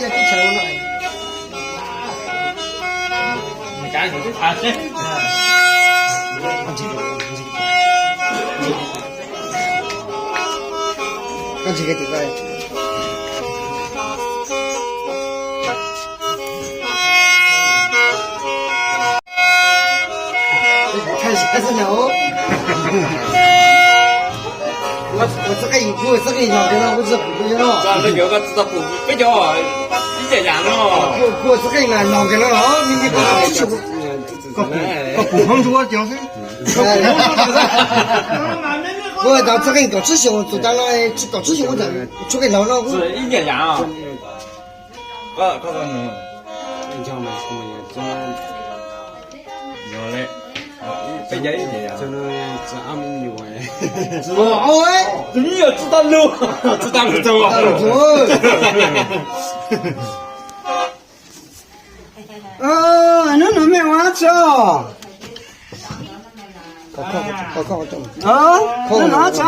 Kuv txoj qeej, kuv txoj qeej no, kuv tsis pum kuv no. Tsis tau pum peb cov, ib yam yam no. Kuv txoj qeej no, no kiag no los, koj pum hoob ntsuab cov xwb. Kuv tau txoj qeej kaum tsib xyoos, tus tas no kaum tsib xyoos, txoj qeej laus no. Ib yam yam. Tus me nyuam tsis tau lus, tsis tau lus txog. Hnub no mej ua dab tsi? Hnub no dab tsi?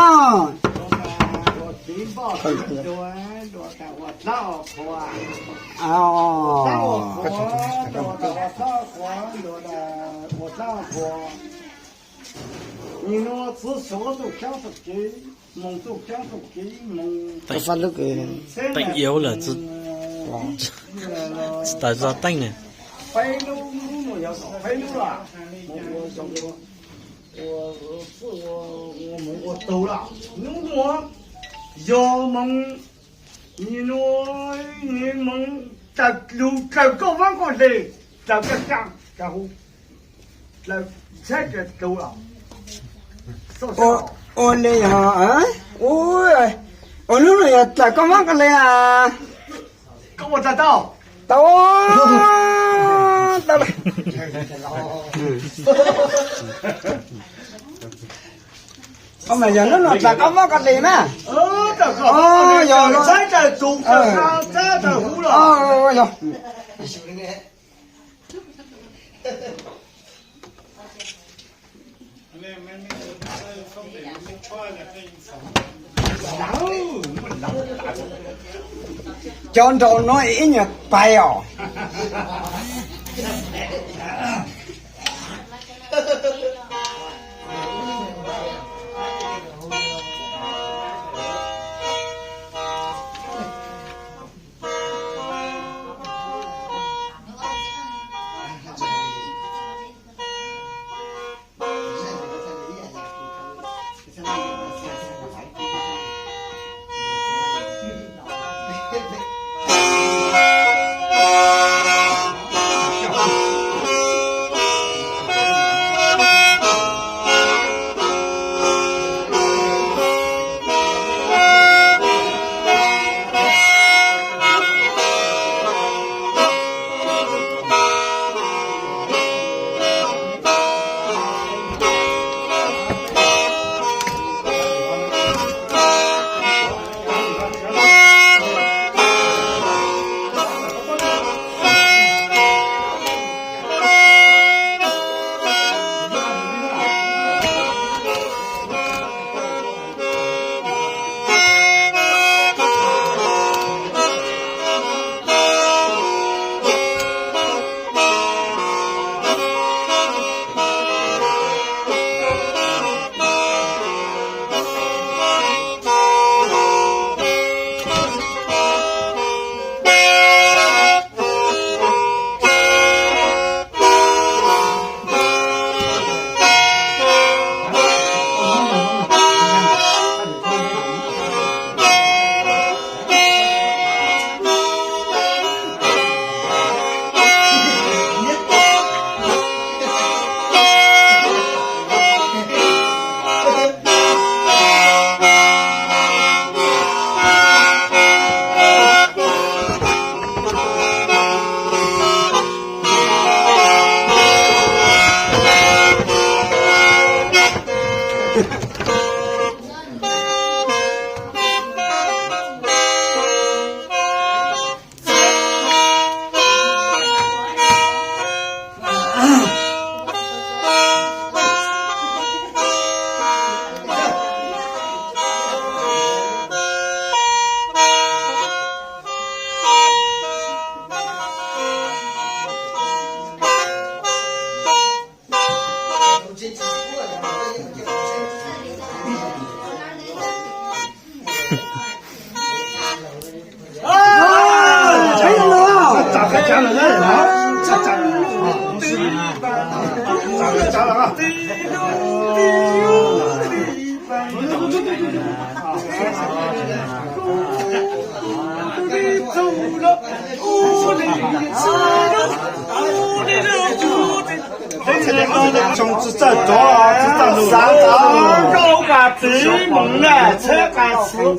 Teem, teem iau lawm, tsis tau zog teej ne. Hnub no yog moos, nim no moos, lug dlaws koj vaab koj le, dlaws koj caaj, dlaws hu, dlaws tsheb dlaws tug los. Ua le yog, ua hnub no yog dlaws koj vaab koj le a. Koj ua dlaws tau? Tau, tau lawm. Koj mas yog hnub no dlaws koj vaab koj le na. Yog, yog. Cov nraum no ib nyuag pais os. Xav tau nkauj kas txiv moos na, txhab kas txwv,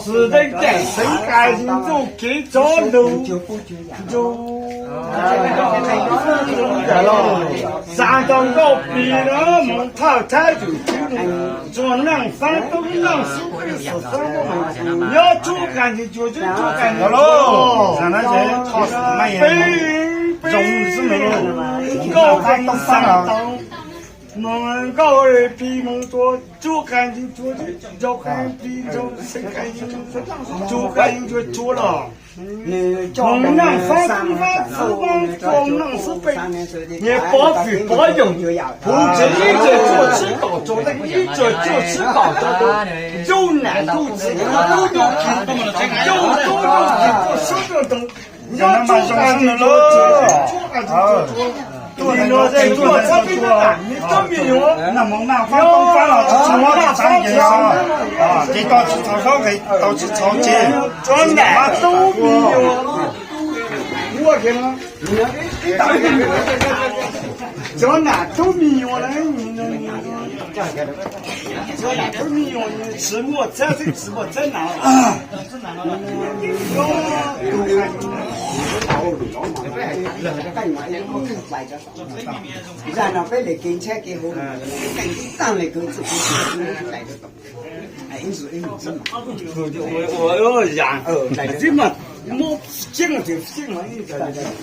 txiv deev daim xeev kas ntxuj kev txov lus, xav tau nkauj pis na, moos thawj thab yum txwv, tsuas neej faab tub neej xub peb xwm xeeb, nyob tsuab qai ntsis cua tsuab qai ntsis cua, peb, peb, nkauj pis xav tau, moos nkauj pis moos cua tsuab qai ntsis cua, ntsuag qai ntsis ntsuag, xeev qai ntsis xeev, tsuab qai ntsis cua los. Moos neej faab tub faab xwb, moos neej xwb peb, niam pov fwm pov yawg, puv tsev ib txwm cuaj tsib kaum rau leej, ib txwm cuaj tsib kaum rau tus, yug nam yug txiv, yug tub yug kis, yug tub yug kis, tuaj sab tuaj ntoo, nyob tsuab qai ntsis cua, tsuab qai ntsis cua, tuaj txhab peb tub nam me tub me nyuam, naj moos naj faab tub faab los tsis txhob mob tsis txhob nkees, ces tau tsis txhob zaub nqes tau tsis txhob ces, cov nam tub me nyuam, cov nam tub me nyuam, cov nam tub me nyuam tsis muaj txhab xwb, tsis muaj txhab nam. Zaj no peb le kev ntshai kev huv, kev tib tag le kev txwj kev txwj, ib ntsis ib ntsis, ib ntsis, ib ntsis, ib ntsis.